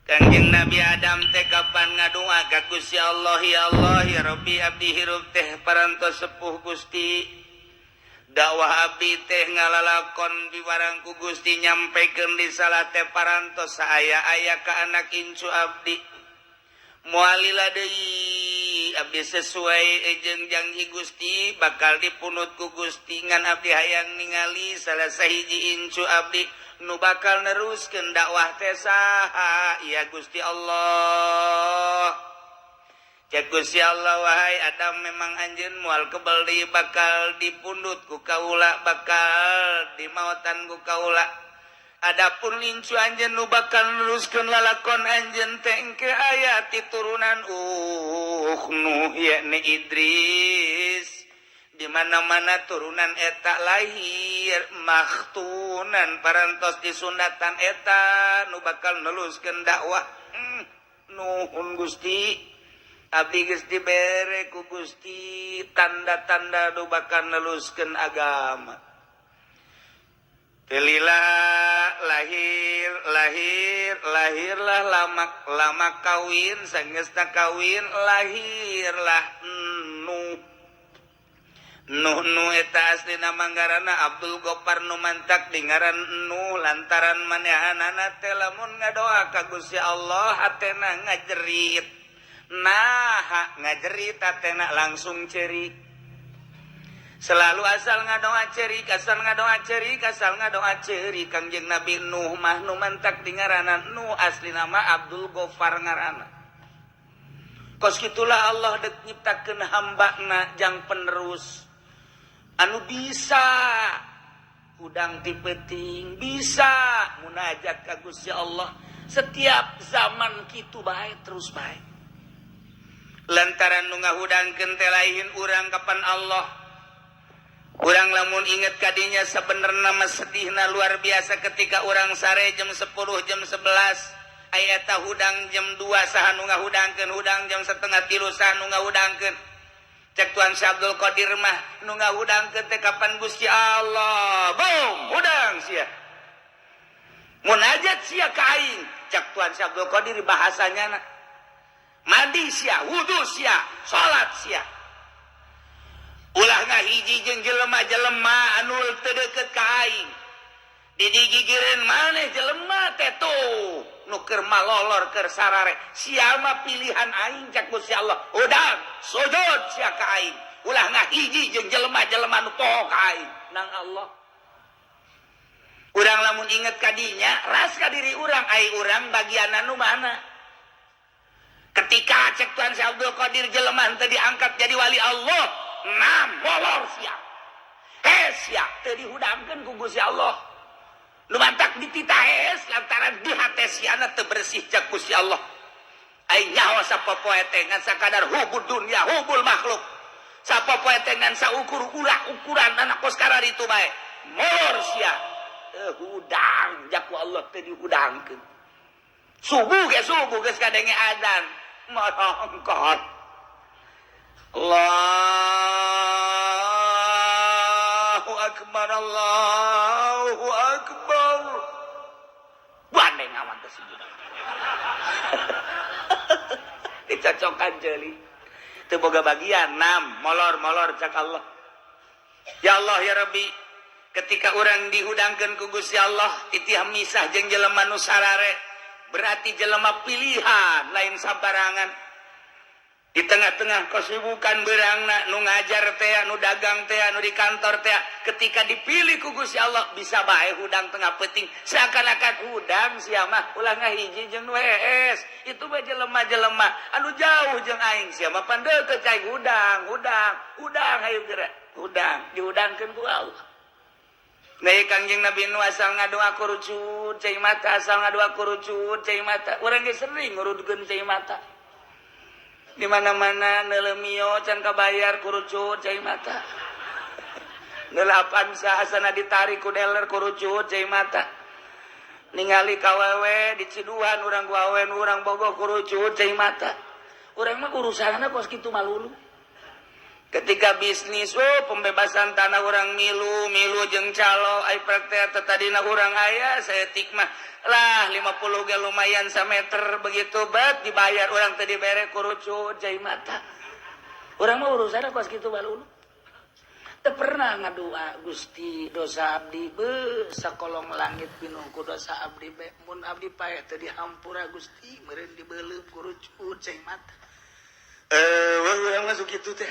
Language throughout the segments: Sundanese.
Kangjeng Nabi Adam teh kapan ngadua ka Gusti Allah, "Ya Allah, ya Rabbi, abdi hirup teh parantos sepuh, Gusti. Dakwah abdi teh ngalalakon piwarang ku Gusti nyampaikan risalah teh parantos aya-aya ka anak incu abdi. Moal lila deui abdi sesuai jeung janji Gusti bakal dipundut ku Gusti, ngan abdi hayang ningali salah sahiji incu abdi nu bakal neruskeun dakwah teh saha ya, Gusti Allah?" Cek Gusti Allah, "Wahai Adam, memang anjeun moal kebel deui bakal dipundut ku kaula, bakal dimaotan ku kaula. Adapun incu anjeun nu bakal neruskeun lalakon anjeun teh engke aya ti turunan Nuh, yakni Idris. Di mana-mana turunan eta lahir makhtunan, parantos disunatan eta nu bakal neruskeun dakwah." Nuhun Gusti, abdi geus dibere ku Gusti tanda-tanda nu bakal neruskeun agama." Teu lila lahir lahir lahirlah Lamak. Lamak kawin, sangesna kawin lahirlah Nuh. Nuh nu eta asli nama ngaranna Abdul Gopar, nu mantak di ngaran Nuh lantaran manehanana teh lamun ngadoa ka Gusti Allah hatena ngajerit. Nah, ngajerit hatena langsung cerik. Selalu asal ngadoa cerik, asal ngadoa cerik, asal ngadoa cerik. Kangjeng Nabi Nuh mah nu mantak di ngaranna Nuh, asli nama Abdul Gofar ngaranna. Kos gitulah Allah dek nyiptakeun hambana jang penerus anu bisa hudang ti peuting, bisa munajat ka Gusti Allah setiap zaman, kitu bae terus bae. Lantaran nu ngahudangkeun teh lain urang, kapan Allah. Urang lamun inget kadinya sebenarnya mah sedihna luar biasa ketika urang sare jam 10, jam 11, aya eta hudang jam 2, saha nu ngahudangkeun? Hudang jam 2.30, saha nu ngahudangkeun? Cek Tuan Syekh Abdul Qadir mah nu ngahudangkeun teh kapan Gusti Allah. Boom, hudang sia, munajat sia ka aing, cek Tuan Syekh Abdul Qadir bahasanya. Mandi sia, wudu sia, salat sia, ulah ngahiji jeung jelema-jelema anu teu deukeut ka aing. Didigigireun maneh jelema teh tuh nu keur malolor, keur sarare, sia mah pilihan aing, cek Gusti Allah. Hudang, sujud sia ka aing, ulah ngahiji jeung jelema-jelema nu poho ka aing nang Allah. Urang lamun inget kadinya ras ka diri urang, ai urang bagian anu mana? Ketika cek Tuhan Syekh Abdul Qadir jelema teu diangkat jadi wali Allah, nam molor sia, eh sia teu dihudangkeun ku Gusti Allah. Nu mantak dititah hees lantaran di hate siana teu bersih, cek Gusti Allah. Ai nyaho sapopoe teh ngan sakadar hubud dunya, hubul makhluk. Sapopoe teh ngan saukur ulah ukuran anak kos itu bae. Molor sia, teu hudang jaku Allah, teu dihudangkeun. Subuh ge subuh geus kadenge adzan marangkat, Allahu akbar, Allahu akbar, bandeng awan teh sujud dicocokan jeli teu boga bagian. Nam molor molor, cak Allah. Ya Allah, ya Rabbi, ketika orang dihudangkeun ku Gusti Allah titih misah jeung jelema nu sarare, berarti jelema pilihan, lain sabarangan. Di tengah-tengah kesibukan berangna nu ngajar teh, nu dagang teh, nu di kantor teh, ketika dipilih ku Gusti Allah bisa bae hudang tengah peuting, seakan-akan hudang sia mah, ulah ngahiji jeung nu hees, itu mah jelema-jelema anu jauh jeung aing, sia mah pan deukeut cai. Hudang, hudang, hudang, hayu geura hudang, dihudangkeun ku Allah. Nah, Kangjeng Nabi nu asal ngadoa kurucut cai mata, asal ngadoa kurucut cai mata. Urang ge sering ngurudkeun cai mata. Di mana-mana neuleuh Mio can kabayar, kurucut cai mata. Neuleuh Avanza asana ditarik ku dealer, kurucut cai mata. Ningali kawewe diciduhan urang ku awewe nu urang bogoh, kurucut cai mata. Urang mah urusanna kos kitu malulu. Ketika bisnis, oh, pembebasan tanah urang milu milu jeung calo, ai praktek tadina urang aya saeutik mah lah, 50 ge lumayan sameter. Begitu bet dibayar, urang teh dibere kurucut cai mata. Urang mah urusan kos kitu balulu. Teu pernah ngadua, "Gusti, dosa abdi be sakolong langit pinuh ku dosa abdi be, mun abdi paeh teu dihampura Gusti, meureun dibeuleum kurucut cai mata." Eh, urang masuk kitu teh.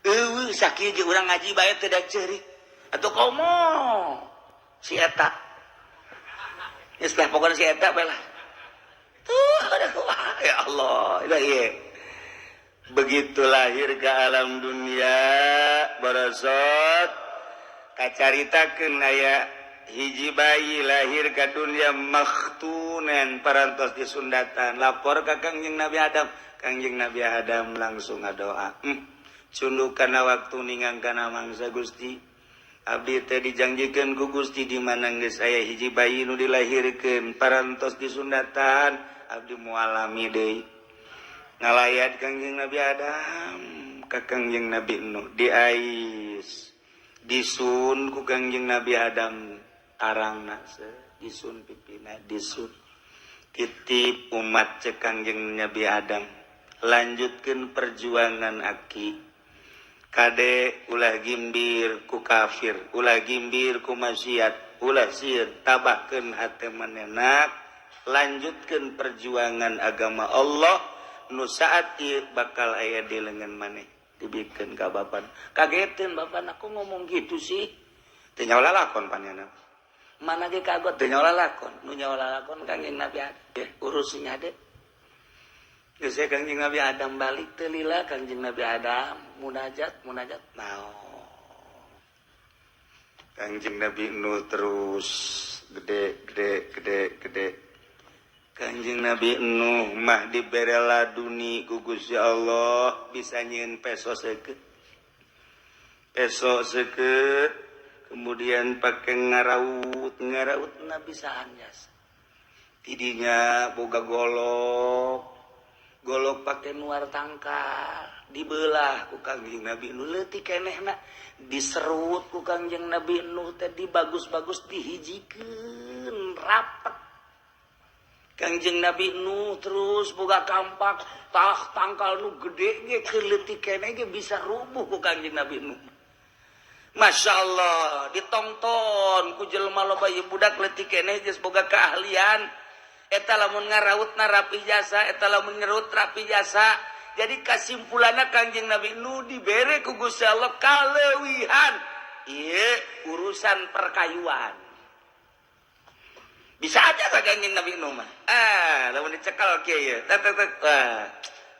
Eueuh, sakieu ge urang ngaji bae teu da ceurik atuh, komo si eta geus lah, pokokna si eta bae lah tuh. Ada kumaha, ya Allah, ieu begitu lahir ke alam dunia barosot kacaritakeun aya hiji bayi lahir ke dunia makhtunen, parantos disundatan. Lapor ka Kangjeng Nabi Adam. Kangjeng Nabi Adam langsung ngadoa, cunduk kana waktu ningang kana mangsa, "Gusti, abdi teh dijanjikeun ku Gusti di mana geus aya hiji bayi nu dilahirkeun parantos disundatan, abdi moal lami deui." Ngalayat Kangjeng Nabi Adam ka Kangjeng Nabi Nuh, diais, disun ku Kangjeng Nabi Adam tarangna, disun pipina, disun. "Titip umat," cek Kangjeng Nabi Adam, "lanjutkan perjuangan aki. Kade, ulah gimbir ku kafir, ulah gimbir ku maksiat, ulah sieun, tabahkeun hate manehna, lanjutkan perjuangan agama Allah nu saat ieu bakal aya di lengan maneh." Dibikeun ka bapak. Kagetin bapak, "Aku ngomong gitu sih?" Teu nyaho lalakon panena mana ge kagot, teu nyaho lalakon. Nu nyaho lalakon Kangjeng Nabi Adam. Urusnya deh. Geus, Kangjeng Nabi Adam balik teu lila. Kangjeng Nabi Adam munajat munajat naon. Kangjeng Nabi Nuh terus gede gede gede gede. Kangjeng Nabi Nuh mah dibere laduni ku Gusti Allah, bisa nyieun peso seukeut, peso seukeut, kemudian pakai ngaraut ngaraut na bisa anjas. Tidinya boga golok golok, pakai nuar tangkal, dibelah ku Kangjeng Nabi Nuh leutik kenehna, diserut ku Kangjeng Nabi Nuh teh, dibagus-bagus, dihijikeun rapet. Kangjeng Nabi Nuh terus boga kampak, tah tangkal nu gede ge keur leutik keneh ge bisa rubuh ku Kangjeng Nabi Nuh. Masya Allah, ditonton ku jelema loba. Ieu budak leutik keneh geus boga keahlian. Eta lamun ngaraut na rapi jasa, eta lamun nyerut rapi jasa. Jadi kasimpulanna, Kangjeng Nabi Nuh dibere ku Gusti Allah kalewihan ieu urusan perkayuan. Bisa aja ka Kangjeng Nabi Nuh mah. Ah, lamun dicekal kieu ieu tek tek tek, wah,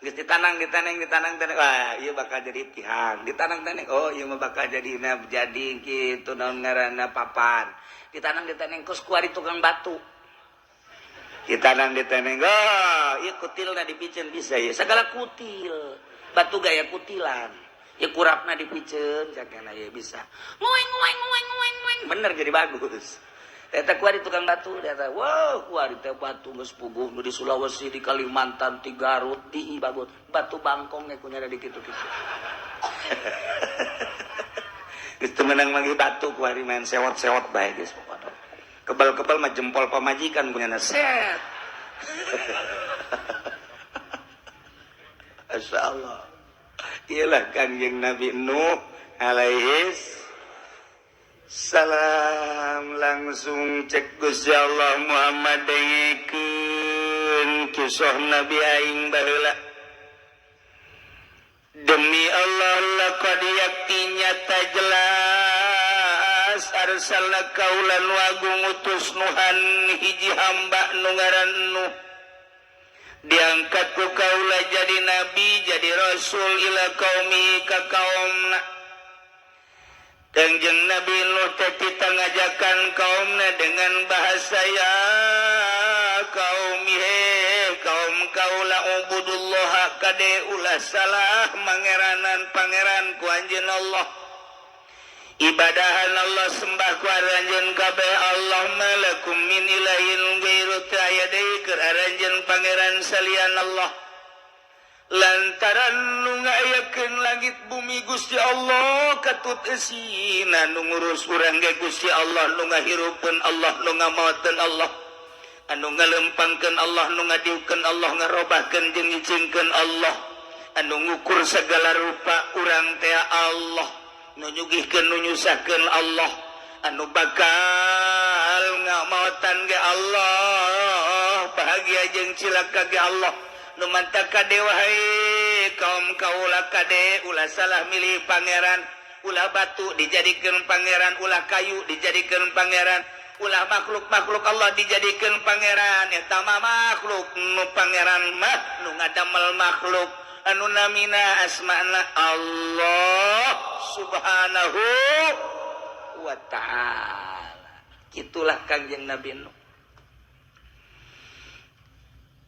geus ditanang ditanang ditanang tanang, wah, ieu bakal jadi tihang. Ditanang tanang, oh, ieu mah bakal jadi na jadi kitu, naon ngaranna, papan. Ditanang ditanang, kos kuari tukang batu. Ditanang ditanang, oh, ieu kutilna dipiceun bisa ya, segala kutil batu gaya kutilan ya, kurapna dipiceun cakena ya bisa ngueng ngueng ngueng ngueng ngueng, bener jadi bagus. Eta kuari tukang batu eta. Wow, kuari teh batu geus puguh nu di Sulawesi, di Kalimantan, di Garut, di bagus batu bangkong ge kunyara di kitu-kitu. Geus teu meunang manggih batu kuari, main sewot-sewot bae geus pokona. Kebal-kebal mah jempol pamajikan punya set. Masya Allah. Iyalah Kangjeng Nabi Nuh alaihis salam. Langsung cek Gusti Allah, "Muhammad, dengekeun kisah Nabi aing baheula. Demi Allah, laqad yakti nyata jelas arsalna kaula nu agung utus Nuhan hiji hamba nu ngaran Nuh, diangkat ku kaula jadi nabi, jadi rasul, ila qaumi ka kaumna." Kangjeng Nabi Nuh teh kita ngajakan kaumna dengan bahasa, "Ya kaum, he kaum kaula, ubudullah, kade ulah salah mangeranan pangeran ku anjeun Allah, ibadahan Allah, sembah ku aranjeun kabeh Allah. Malakum min ilahin ghairu, teu aya deui keur aranjeun pangeran salian Allah. Lantaran nu ngayakeun langit bumi Gusti Allah katut eusina, nu ngurus urang ge Gusti Allah, nu ngahirupeun Allah, nu ngamaoteun Allah, anu ngalempangkeun Allah, nu ngadiukeun Allah, ngarobahkeun jeung ngicingkeun Allah, anu ngukur segala rupa urang teh Allah, nu nyugihkeun nu nyusahkeun Allah, anu bakal ngamaotan ge Allah, bahagia jeung cilaka ge Allah. Nu mantap kade wahai kaum kaula, kade ulah salah milih pangeran, ulah batu dijadikan pangeran, ulah kayu dijadikan pangeran, ulah makhluk-makhluk Allah dijadikan pangeran. Eta mah makhluk, nu pangeran mah nu ngadamel makhluk anu namina asmana Allah Subhanahu wa ta'ala. Itulah Kangjeng Nabi Nuh.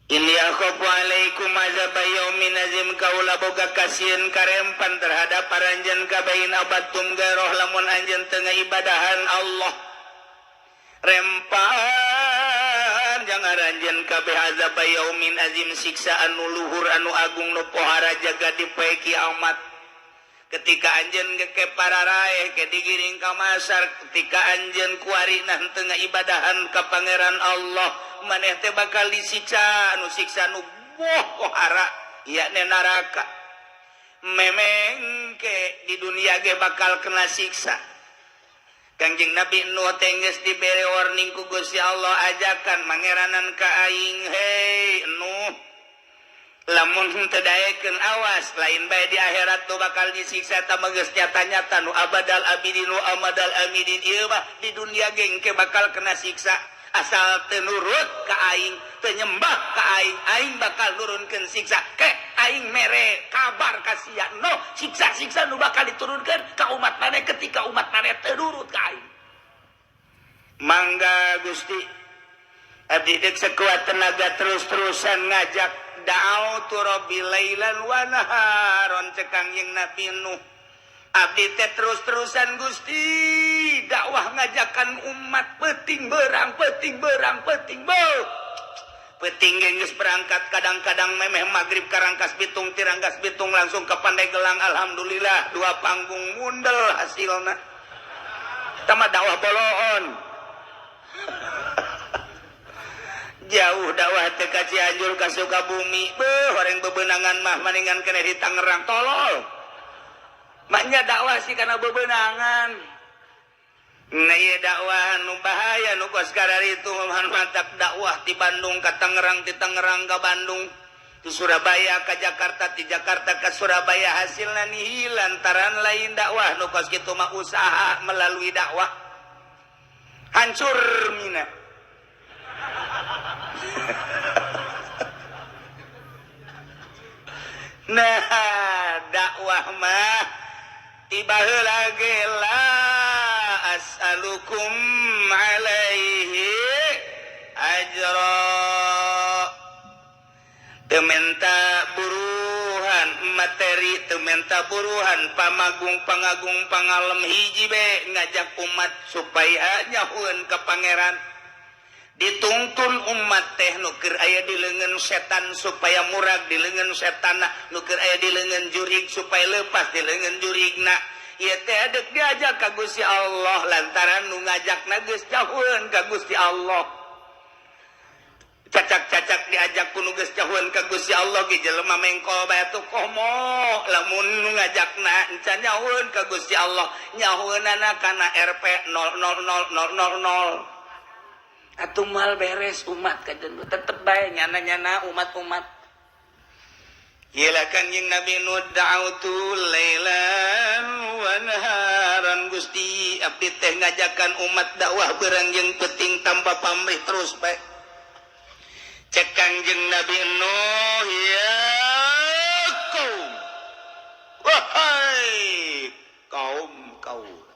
Inni akhafu alaikum azab yaumin azim, kaula boga kasieun karempan terhadap paranjeun kabeh in abadtum gairoh lamun anjeun teu ngibadahan Allah. Rempan jangan anjeun kabeh azab yaumin azim, siksa anu luhur anu agung nu pohara jaga di poe kiamat. Ketika anjeun geke pararaeh ke digiring ka masar, ketika anjeun kuari nah teu ngibadahan ka pangeran Allah, maneh teh bakal disiksa nu siksa nu pohara yakni neraka. Memengke di dunia ge bakal kena siksa. Kangjeng Nabi Nuh teh geus dibere warning ku Gusti Allah, ajakan mangeranan ka aing, hei Nuh, lamun teu daekeun awas lain bae di akhirat tuh bakal disiksa, tah geus nyata-nyata nu abadal abidin nu amadal amidin, ieu mah di dunia ge engke bakal kena siksa. Asal teu nurut ka aing, teu nyembah ka aing, aing bakal nurunkeun siksa. Ke aing mere kabar ka sia no siksa-siksa nu bakal diturunkeun ka umat maneh ketika umat maneh teu nurut ka aing. Mangga Gusti, abdi dek sekuat tenaga terus-terusan ngajak, da'autu rabbi lailan wa naharon, cek Kangjeng Nabi Nuh. Abdi teh terus-terusan Gusti dakwah ngajakan umat peting berang peting berang peting beuh peting geus berangkat, kadang-kadang memeh maghrib ka Rangkas Bitung, ti Rangkas Bitung langsung ke Pandeglang. Alhamdulillah dua panggung mundel hasilna. Tama dakwah boloon jauh, dakwah teh ka Cianjur ka Sukabumi, beuh horeng bebenangan mah maningan kena di Tangerang, tolol. Maknya dakwah sih karena bebenangan. Nah iya dakwah nu bahaya nu kos itu mantap dakwah di Bandung ke Tangerang, di Tangerang ke Bandung, di Surabaya ke Jakarta, di Jakarta ke Surabaya, hasilnya nihil lantaran lain dakwah nu kos kitu mah usaha melalui dakwah hancur mina. Nah dakwah mah tiba heula ge la as'alukum alaihi ajra, teu menta buruhan materi, teu menta buruhan pamagung pangagung pangalem, hiji be ngajak umat supaya nyahueun ka pangeran. Dituntun umat teh nu keur aya di leungeun setan supaya murag di leungeun setan, nu keur aya di leungeun jurig supaya lepas di leungeun jurigna. Ieu teh deuk diajak ka Gusti Allah lantaran nu ngajakna geus jauheun ka Gusti Allah. Cacak-cacak diajak ku nu geus jauheun ka Gusti Allah ge jelema mengkol bae atuh komo lamun nu ngajakna encan nyahueun ka Gusti Allah, nyahueunana kana RP 000000. Atuh mal beres umat kajen tetep bae nyana-nyana umat-umat. Iyalah Kangjeng Nabi Nuh da'autu lailan wa naharan, Gusti abdi teh ngajakan umat dakwah beurang jeung peuting tanpa pamrih terus bae. Cek Kangjeng Nabi Nuh, ya kaum, wahai kaum kaula,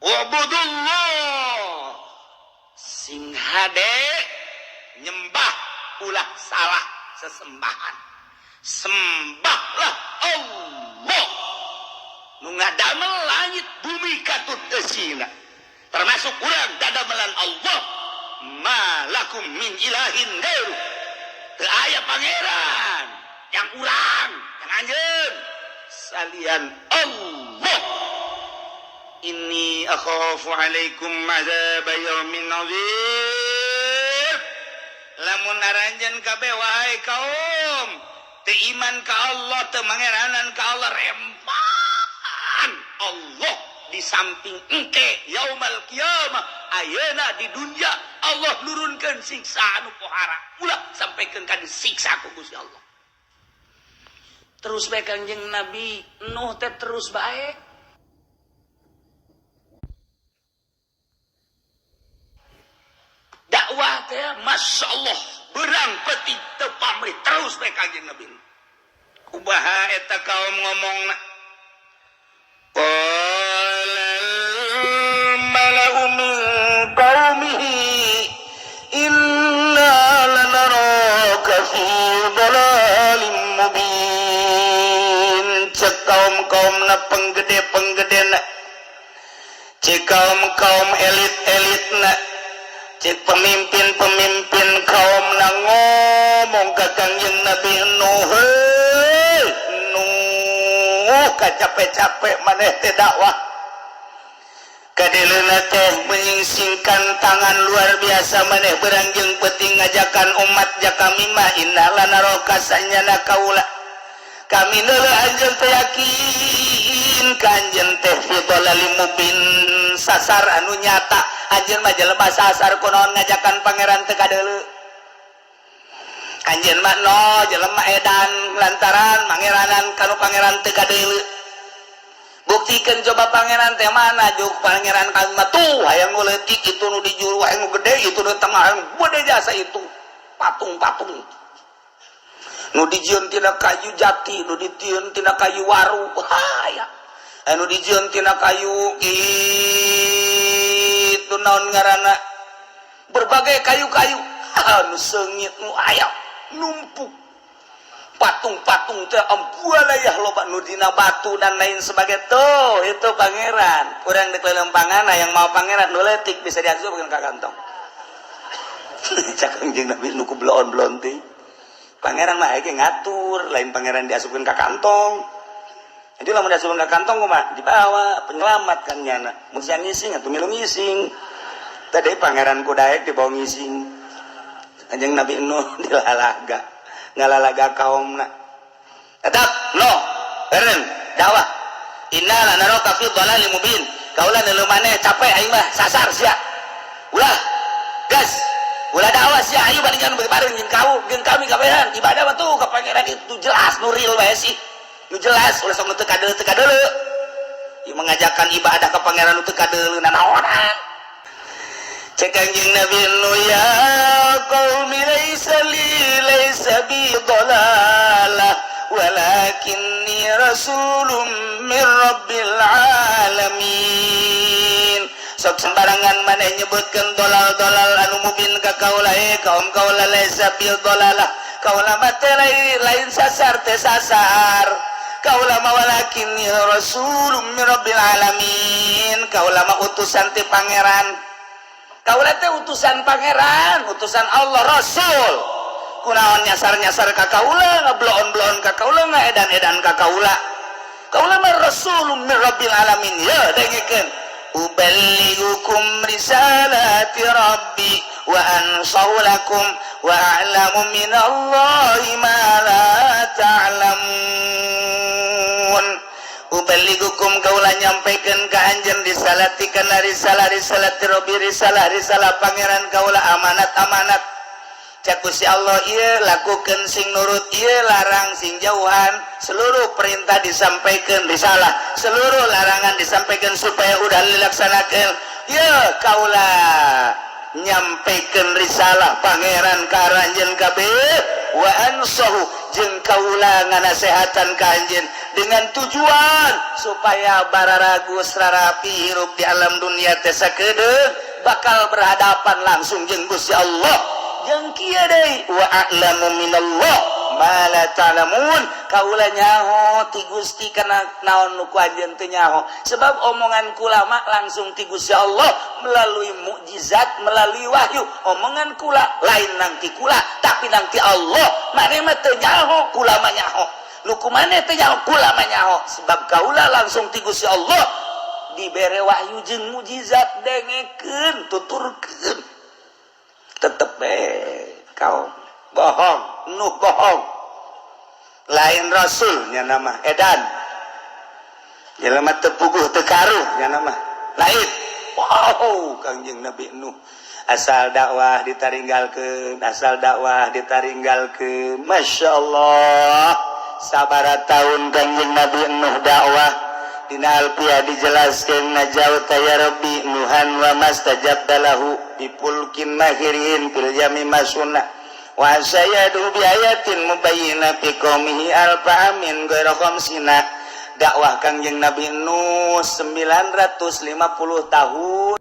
wabudullah, sing hade nyembah ulah salah sesembahan, sembahlah Allah nu ngadamel langit bumi katut eusina, termasuk urang dadamelan Allah, ma lakum min ilahin gairu. Teu aya pangeran yang urang, yang anjeun salian Allah. Inni akhafu alaikum azab yaumin azim. Lamun aranjeun kabeh, wahai kaum, teu iman ka Allah, teu mangeranan ka Allah, rempan Allah di samping engke yaumal kiamah, ayeuna di dunia Allah nurunkeun siksa anu pohara. Ulah sampaikan ka disiksa ku Gusti Allah. Terus bae Kangjeng Nabi Nuh teh, terus bae dakwah teh. Masya Allah, berang peti teu pamrih, terus bae Kangjeng Nabi. Kumaha eta kaum ngomongna? Qala mala'u min qaumihi inna lanaraka fi dhalalim mubin. Cek kaum-kaum na, penggede-penggede na, cek kaum-kaum elit-elit na, cek pemimpin-pemimpin kaum na ngomong ke Kangjeng Nabi Nuh, "Hei, Nuh, capek-capek maneh teh dakwah, kadeleuna teh menyingsingkan tangan luar biasa. Maneh berang jeung peuting ngajakan umat ja kami mah. Inna lanaraka, sanyana kaula, kami neuleuh anjeun teh, yakin ka anjeun teh, fi dhalalim mubin, sasar anu nyata. Anjeun mah jelema sasar. Kunaon ngajakan pangeran teu kadeuleu? Anjeun mah no jelema edan lantaran mangeranan kanu pangeran teu kadeuleu. Buktikan coba pangeran teh mana. Juk pangeran kami mah tuh, hayang nu leutik itu, nu di juru, hayang nu gede itu, nu tengah, hayang gede jasa itu patung-patung nu dijieun tina kayu jati, nu dijieun tina kayu waru, haya anu dijieun tina kayu itu naon ngaranna, berbagai kayu-kayu anu seungit nu aya numpuk patung-patung teh, ampualayah loba nu dina batu dan lain sebagai tuh. Itu pangeran kurang dek lelempangan. Yang mau pangeran nu leutik bisa diasupkeun ka kantong." Cak Kangjeng Nabi nu ku bloon-bloon teh, pangeran mah ge ngatur lain, pangeran diasupkeun ka kantong. Jadi lamun diasupkeun ka kantong kumaha dibawa penyelamat kan nyana? Mun siang ngising atuh milu ngising. Tadi pangeran ku daek dibawa ngising. Kanjeng Nabi Nuh dilalaga, ngalalaga kaumna tetap no eren dakwah. Inna lanaraka fi dhalalin mubin. Kaula neuleuh maneh capek, aing mah sasar sia. Ulah gas, ulah dakwah sia. Ayo bandingkan bareng jeung kau jeung kami kabehan. Ibadah mah tuh ke pangeran itu jelas, nu real bae sih, nu jelas. Ulah sok nu teu kadeuleu, teu kadeuleu. Ieu mengajarkan ibadah ke pangeran nu teu kadeuleu nanaonan? Cek Kanjeng Nabi Nuh, ya qaumi, laisa li, laisa bi dhalalah, walakinni rasulun min rabbil alamin. Sok sembarangan maneh nyebutkeun dolal-dolal anu mubin ka kaula. Eh kaum kaula, laisa bi dhalalah, kaula mah teh lain sasar, teh sasar kaula mah. Walakinni rasulun min rabbil alamin, kaula mah utusan ti pangeran. Kaula teh utusan pangeran, utusan Allah, rasul. Kunaon nyasar-nyasar ka kaula, ngebloon-bloon ka kaula, ngaedan-edan ka kaula? Kaula mah rasulun min rabbil alamin. Ya dengekeun, uballighukum risalati rabbi wa ansahu lakum wa a'lamu minallahi ma la ta'lamun. Uballighukum, kaula nyampaikan ka anjeun, risalati kana risalah, risalati rabbi, risalah risalah pangeran kaula, amanat amanat. Cak Gusti Allah, ieu lakukan sing nurut, ieu larang sing jauhan. Seluruh perintah disampaikan, risalah, seluruh larangan disampaikan supaya udah dilaksanakan. Ya kaula nyampaikan risalah pangeran ka aranjeun kabeh, wa ansahu, jeung kaula nganasehatan ka anjeun dengan tujuan supaya bararagus rarapi hirup di alam dunia teh, sakedeung bakal berhadapan langsung jeung Gusti Allah. Jeung kieu deui, wa a'lamu minallah Ma la ta'lamun. Kaula nyaho ti Gusti kana naon nu ku anjeun teu nyaho, sebab omongan kula mah langsung ti Gusti Allah melalui mukjizat, melalui wahyu. Omongan kula lain nang ti kula, tapi nang ti Allah. Maneh mah teu nyaho, kula mah nyaho. Nu ku maneh teu nyaho, kula mah nyaho, sebab kaula langsung ti Gusti Allah dibere wahyu jeung mukjizat. Dengekeun, tuturkeun, tetep kaum bohong. Nuh bohong, lain rasulnya nama edan, jelema teu puguh teu karuh nya nama lain. Wow, Kangjeng Nabi Nuh asal dakwah ditaringgalkeun, asal dakwah ditaringgalkeun. Masya Allah, sabaraha tahun Kangjeng Nabi Nuh dakwah? Dina Alfiah dijelaskan, najauta ya Rabbi Nuhan wa mastajabta lahu bi fulkin mahirin fil yammi masuna wa sayadu bi ayatin mubayyina fi qaumihi alfa amin ghaira khamsina. Dakwah Kangjeng Nabi Nuh 950 tahun.